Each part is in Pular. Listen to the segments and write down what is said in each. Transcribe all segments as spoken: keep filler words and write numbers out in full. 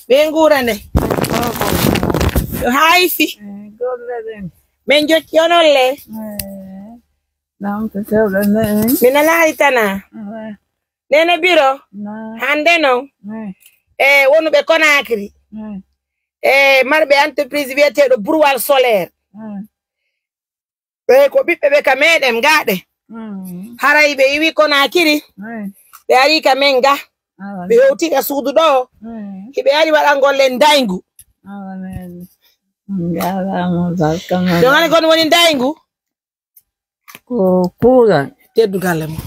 Ɓe nguura nde. Ko, ko, ko. Yo haayi fi. Eh, golle ɗen. Men jokki onon le. Eh, nam ko sewɗo nde en. Mi nanaali tana. Eh. Nene Biro. Na. Hannde non. Eh. E wonuɓe Conakry. Eh. E marɓe entreprise wiyeteeɗo Broual Solaire. Eh. Ɓe ko ɓiɓɓe ɓe ka meɗen gaaɗe. Mm. Haray ɓe iwi Konakiri. Mm. Ɓe ari ka men ga. Awa. Ɓe hewti ka suudu ɗo. Mm. Hiɓe ari waɗangol en ndayngu. Awa, men. Njaaraama, barka ma. Ɗon ani kon woni ndayngu? Ko kuugal. Teddugal e mo.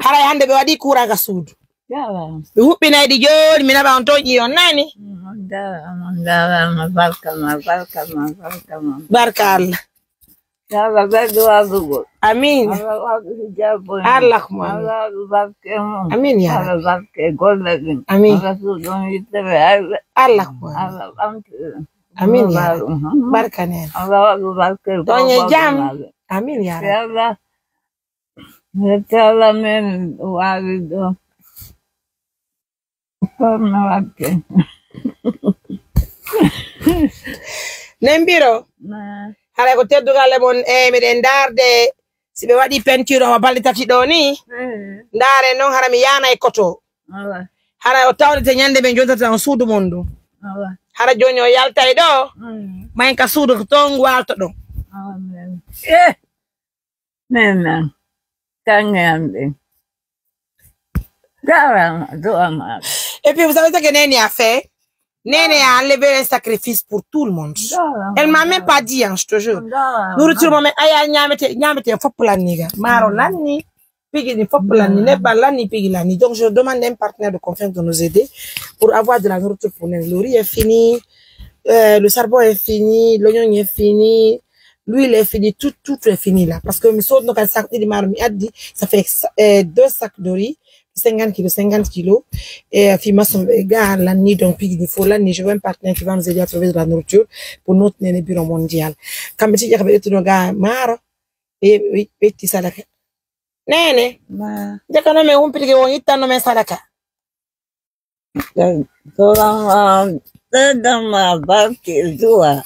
Haray hannde ɓe waɗi kuuraa ka suudu. Jaaraama. Mi huɓɓinay ɗi jooni, mi naɓa on toon ƴiyon nani. Mm, on jaaraama, on jaaraama. Barka ma, barka ma, barka ma. Barka Allah. Yo Allah ɓeydu waɗugol. Amiin. Allah waɗu hijaabu en. Allah ko mo amiin. Allah waɗu barke mum. Amiin, yaa Allah Rabbi. Barke golle ɗin. Amiin. Allah suuɗon yitte ɓe ayɓe. Allah ko mo amiin. Allah ɓamti ɓe. Amiin, yaa Rabbi. Barka neen. Allah waɗu barke. Ɗon e jam. Amiin, yaa Rabbi. Yo Allah. Yetto Allah men waawi ɗo. Kono waɗde. Nen Biro. Ma. Haray ko teddugal e mon, e miɗen ndaarde si ɓe waɗi peinture o balɗe tati ɗo ni. Eh. Ndaare non hara mi yaana e koto. Awa. Hara o tawdete ñande ɓe jontata on suudu mon ndu. Awa. Hara jooni o yaltay ɗo. Mm. Mayen ka suudu ko toon waalto ɗon. Awa, men. Eh. Nena, kaŋŋe am ɗen. Jaaraama, du'a ma. Et puis, vous savez ce que Néné a fait? Néné a enlevé un sacrifice pour tout le monde. Jaaraama. Elle m'a même pas dit, hein, je te jure. Jaaraama. Nourriture mo men, aya, ñamete, ñamete, fop lanni ga. Maaro lanni, pigi ni fop lanni, jaaraama. Nebba lanni, pigi lanni. Donc, je demande à un partenaire de confiance de nous aider pour avoir de la nourriture pour Néné. Le riz est fini, euh, le charbon est fini, l'oignon est fini, l'huile est fini, tout, tout est fini là. Parce que mi soodno kadi sac ɗiɗi maaro mi addi, ça fait, euh, deux sacs de riz, cinquante kilos, cinquante kilos. Et, euh, fi maçon, ɓe ga lanni, donc, pigi ni fo lanni, je veux un partenaire qui va nous aider à trouver de la nourriture pour notre Néné Biro mondial. Kamɓe tigi ka ɓe ƴettuno ga maaro, ɓe, ɓe, ɓe itti sadaka. Néné, ma. Jaka no men humpitike won ittanno men sadaka. Du'a, ɓeydan ma barke e du'a.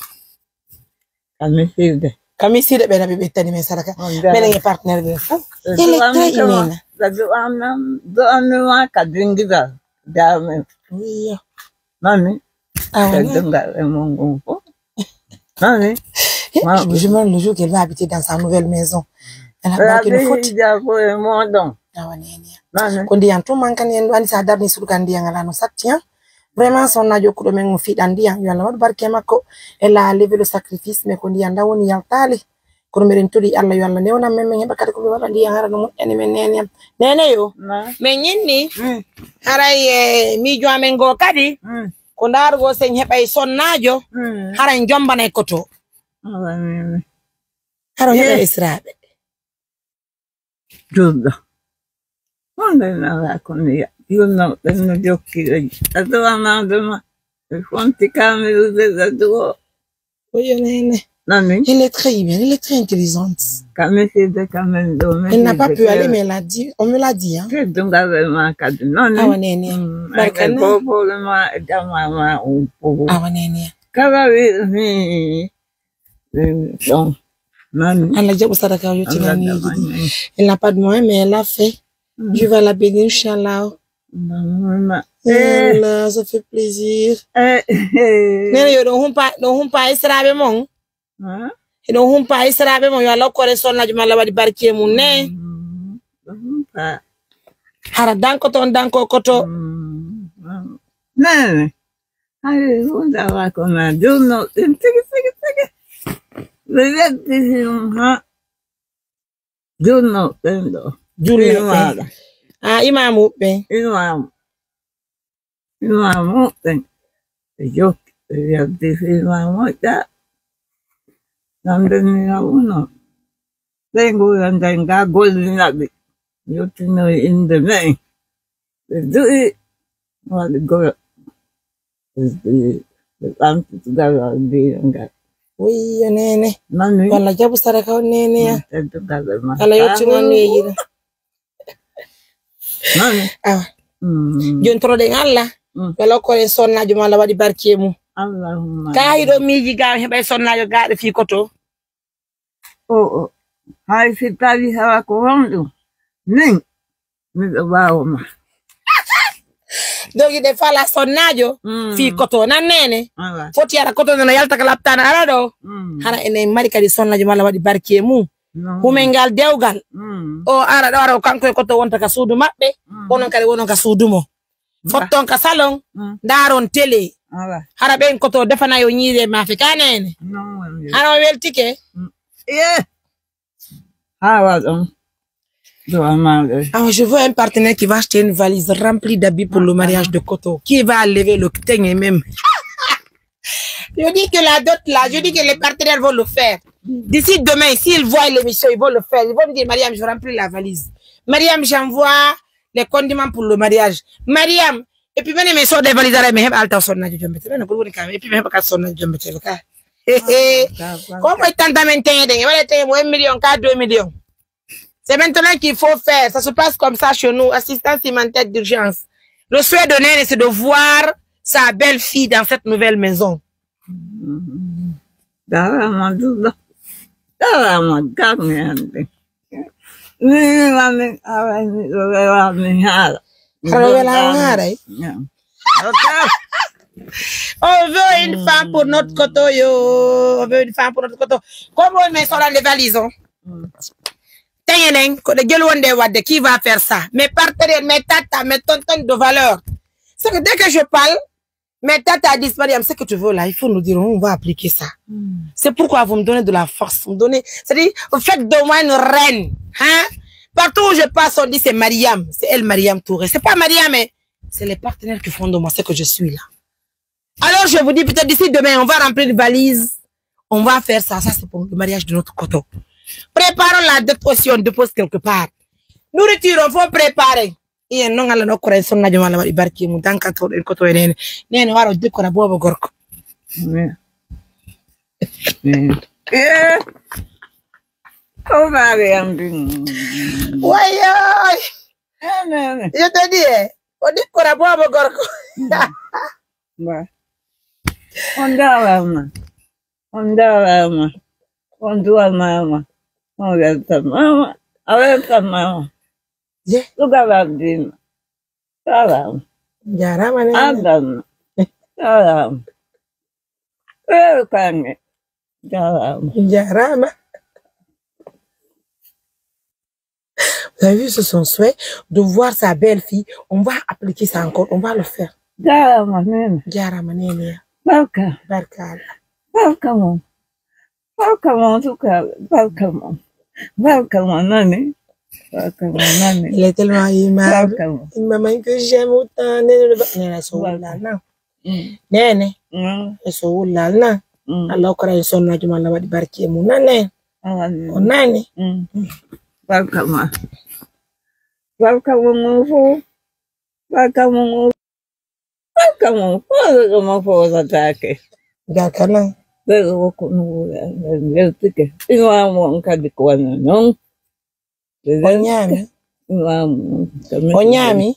Ka misirde. Ka misirde ɓe na ɓe ɓettani men sadaka. On jaaraama. Menen e partenaire ɓe fof. Du'a mi tuma, du'a mi, du'a mi ma ka dingiral. Jaaraama. Iyo. Mami. Awa, ka dingiral e mon ngon fof. Mami. Eh, ma- je me demande le jour qu'elle va habiter dans sa nouvelle maison. Elle a barke no foti. Jaaraama e mon ɗon. Awa, Néné. Mami. Ko ndiyan tun mankani en ɗo, anndi si a darni suudu kan ndiyan alaa no satti, hein? Vraiment, sonnaajo okkuɗo men on fiɗan ndiyan, yo Allah waɗu barke e makko. Elle a levé le sacrifice, mais ko ndiyan ɗan woni yaltaali. Kono miɗen tuli Allah, yo Allah newnan men, men heɓa kadi ko min waɗa ndiyan hara no moƴƴani men, Néné am. Néné yo. Ma. Men ñinni, mm, haray e miijo amen goo kadi, mm, ko ndaarugol si en heɓay sonnaajo, mm, hara en jombanay koto. Awa, Néné. Hara o heɓa israaɓe. Julɗo. Honde nawaa kono ya-, julno ɓen no jokki ɓe. Addu'a ma, addu'a ma. Ɓe fonti kaamirude, addu'a. Oui, Néné. Nani? Elle est très humaine, elle est très intelligente. Ka misirde ka men ɗo, elle n'a pas pu aller, mais elle a dit, on me l'a dit, hein. Teddungal e ma kadi, nani? Awa, Néné. Mm, barka e na. Bobole ma, e jama ma, um, um. Awa, Néné. Kala wi-, mi, Donc, man, Allah jaɓu sadaka o yottinani miiji ɗi. Elle n'a pas de moyen, mais elle a fait. Mhm. Dieu va la bénir, inchallah. Mama. Eh. Allah, ça fait plaisir. Eh, eh. Néné yo ɗon humpa, ɗon humpa israaɓe mon. Huh? Ɗon humpa israaɓe mon, yo Allah okkore sonnaajo ma, Allah waɗi barke mum ne. Mm, ɗon humpa. Hara danko ton, danko koto. Mm, mm. Néné. Hay, huunde alaa ko na julno ɓen tigi, tigi, tigi. Ɓe yeddi hino ha julno ɓen ɗo. Julno ɓen. Imaam. Ah, imaamu ɓen. Imaamu. Imaamu ɓen. Ɓe jokki, ɓe yeddi hino moƴƴa. Nande ni na uno. Ɓe nguura nden ga gollina ɓe. Yottinoy innde men. Ɓe du'i, waɗi goyo. Ɓe du'i, ɓe ɓamti tugal wal diina ngal. Wiyyo Néné. Mami. Walla jabu sadaka on Néné ya. Teddugal e ma. Kala yottinan mi e yira. Mami. Awa. Mm. Jooni toroɗen Allah. Mm. Wela ko en sonnaajo ma, Allah waɗi barke e mum. Allahumma. Ka hiɗo miiji ga, heɓay sonnaajo gaaɗo fii koto. O, o. Hay si tawi hawa ko honɗum, min, miɗo ɓaawo ma. Donc, des fois, la sonnaajo, mm, fii koto, nan neene. Awa. Foti ara koto, no yalta ka laptaana ara ɗo. Mm. Hara enen mari kadi sonnaajo ma, Allah waɗi barke e mum. No. Humel ngal dewgal. Mm. O ara ɗo, ara o kanko e koto wonta ka suudu maɓɓe. Mm. Onon kadi wonon ka suudu mo. Ba. Fotton ka salon, mm, ndaaron télé. Awa. Hara ɓen koto defana yo ñiiri e maafe ka neene. Non, wonde. Hara o weltike. Mm. Eh. Hawa ɗon. Ɗo amaɗo. Ah, je veux un partenaire qui va acheter une valise remplie d'habits pour le mariage de Koto. Qui va lever le tenue même. Je dis que la dot là, je dis que les partenaires vont le faire. D'ici demain, s'ils voient l'émission, ils vont le faire. Ils vont me dire, Mariam, je remplis la valise. Mariam, j'envoie les condiments pour le mariage. Mariam, et puis, même, mais sort des valises, mais, alta, sort, na, jombe, mais, non, pour vous, et puis, même, pas sort, na, jombe, le cas. Ko moy tanta men teñe ɗen, e waɗa teñe mo un million ka deux millions. C'est maintenant qu'il faut faire. Ça se passe comme ça chez nous. Assistance humanitaire d'urgence. Le souhait de Néné, c'est de voir sa belle-fille dans cette nouvelle maison. Dara ma duɗa. Dara ma gagne ande. Ni wani awani wani hala. Hara wela hara. On veut une femme pour notre koto yo. On veut une femme pour notre koto. Comme on met ça dans les valises, hein? Teñe nen, ko ɗe joli wonde e waɗde, qui va faire ça? Mes partenaires, mes tata, mes tontons de valeur. C'est que dès que je parle, mes tata disent, Mariam, ce que tu veux là, il faut nous dire, on va appliquer ça. C'est pourquoi vous me donnez de la force, vous me donnez, c'est-à-dire, vous faites de moi une reine, hein? Partout où je passe, on dit, c'est Mariam, c'est elle, Mariam Touré. C'est pas Mariam, hein? C'est les partenaires qui font de moi ce que je suis là. Alors, je vous dis, peut-être d'ici demain, on va remplir une valise. On va faire ça. Ça, c'est pour le mariage de notre koto. Préparons la dot aussi, on dépose quelque part. Nourriture, on faut préparer. Iyan non Allah no okkora en sonnaajo ma Allah waɗi barke mum. Danka to ɗen koto e neene. Neene waro dekkora boobo gorko. Eh. Ko faale am ɗin. Wayoy. Eh, neene. Yo dadi e. O dekkora boobo gorko. Ba. On jaaraama. On jaaraama. On duwanaama. On weltanaama. A weltanaama. Je. Dugal Addiina. Jaaraama. Jaaraama ne. Adama. Jaaraama. Weeru Kaŋŋe. Jaaraama. Jaaraama. Vous avez vu, c'est son souhait de voir sa belle-fille. On va appliquer ça encore. On va le faire. Jaaraama, neene. Jaaraama, neene ya. Barka. Barka Allah. Barka mon. Barka mon, suka. Barka mon. Barka mon, nani. Barka mon, nani. Il est tellement aimable. Barka mon. Une maman que j'aime autant. Neene, neene, so wala, non. Mm. Neene. Mm. E so wala, non. Mm. Allah okkora en sonnaajo ma, Allah waɗi barke e mum. Nane. Amin. Ko nane. Mm. Barka ma. Barka mo mo fo. Barka mo mo. Barka mo. Barka mo fo la take. Barka na. Barka ko no. Barka. Ina mo kadi ko wana non. O ñaami? Ina mo. O ñaami?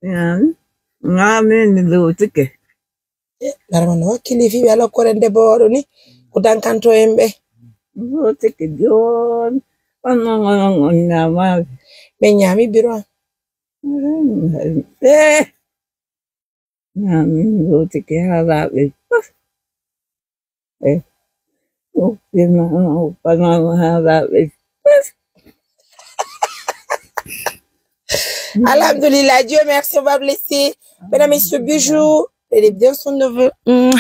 Ñaami. Ñaami ni lotike. Barma no wakkili fii ɓe ala koren debbo oɗo ni. Ko dankanto en ɓe. Lotike jooni. On non on on ñaamaali. Ɓe ñaami biro an. Eh. Amin, lotike haa laaɓi fuf. Eh, uffina, uffana haa laaɓi fuf. Alhamdulillah, Dieu merci, on va vous laisser. Mesdames, messieurs, bisous. Prenez bien son neveu. Mm.